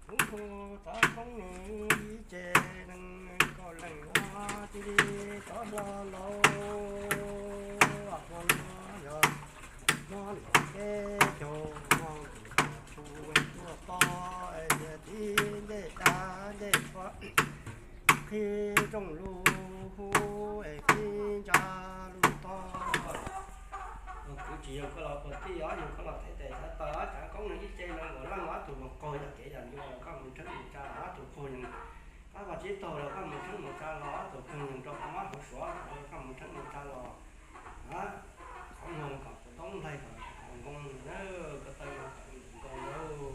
Kuv hu txog koob nws ib ce nees nkaum leej ua cia li rov hlo lauj. Hmo no yog hmo ntuj teb caug hmo ntuj tshua tuaj pov es tias tib ncej dab ncej tshuaj qhib rooj lug hu es qhib ntsa lug tog. Kuv tsis yog koj los puag tij os, yog koj los thev tes txhawv taws os, tsav koob nws ib ce no nkaus leej ob tug nkaus qaug yog kev yam ncua los koj mus tshawb mus tsa los ob tug qaug nws, koj los tsis taug los koj mus tshawb mus tsa los ob tug qaug nws rau qhov mob hauv suav los koj mus tshawb mus tsa los. Qhov muag kom kuv toob nthaij kom nkoos na, ko taw no kom nkoos lauj.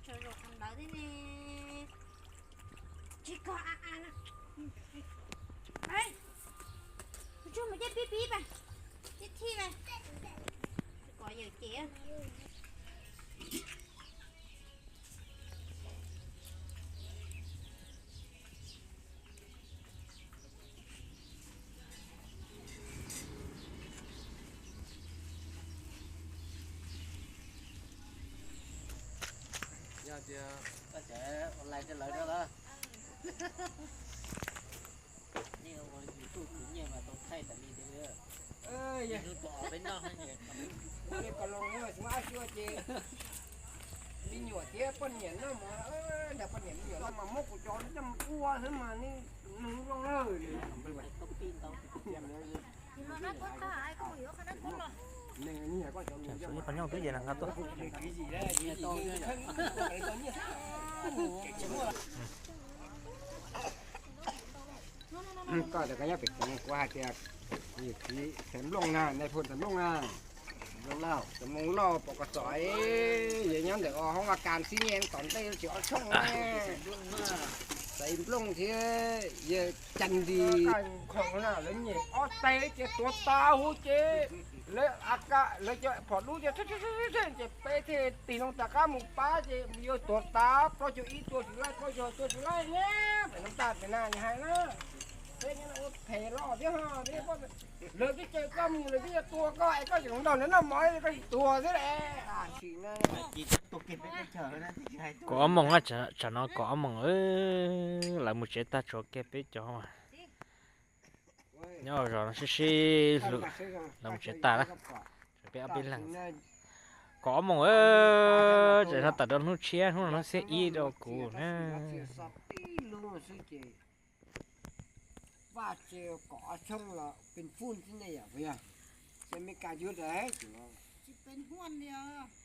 Tshuav zaum qhov ntawd thiab ne. Tsis kog a a na. Mus tsuag mus caij pib pib pais, caij thij pais. Kov yawm ces. Yog tias koj tseem online rau lawv no los, nej ua YouTube khwv nyiaj mas tau thaij tas li thiab. Yog hnub tuaj peb noj, ua li ko los xyov ab xyov ces me nyuam thiab poj niam noj mas, ntawm poj niam me nyuam noj mas muab kuv cov coj mus ua xwb mas nej nug zoo lawm. Ib qho nyuj twb ces nqa tuaj. Koj tias koj nyob pem Xeev, kuv hais tias yawm txiv Xeev Nplooj na, nais phoo Xeev Nplooj na. Xeev Nplooj Lauj, pom koj txom, yawg nyob ntawm hoob vaj kas xib nyiaj tom ntej tsis ob tshooj na. Xeev Nplooj thiab yawg Cas Nris, lawv nyem ob teg ces tuav tav huv ces lawv a ka lawv cov phom dub ces, ces peb thiaj tig loo rov qab mus pab ces yawg tuav tav plaub caug ib tua tsis laij, plaub caug tua tsis laij ne. Pem Nplog tag pem na hais na, peb nyob ua phem los thiab ho, lawv twb caw koj mus lawv twb yuav tua koj es koj tseem nrog lawv noj mov koj tsis tuag xwb las. Kaum ob moos, tsam no kaum ob moos, lawv mus tsev tag tshuav kiag peb cov. Nyob zos no sib sib hlub, lawv mus tsev tag na, tshuav peb ob peb leeg. Kaum ob moos, tsam no tawm rau hnub tshiab, hnub no hnub xiab ib rau kuv na. Vaj tse kom ob tshooj los pin phun xwb ne yom, puas yog? Ces Meskas yuav ras tsis pin huaj li os.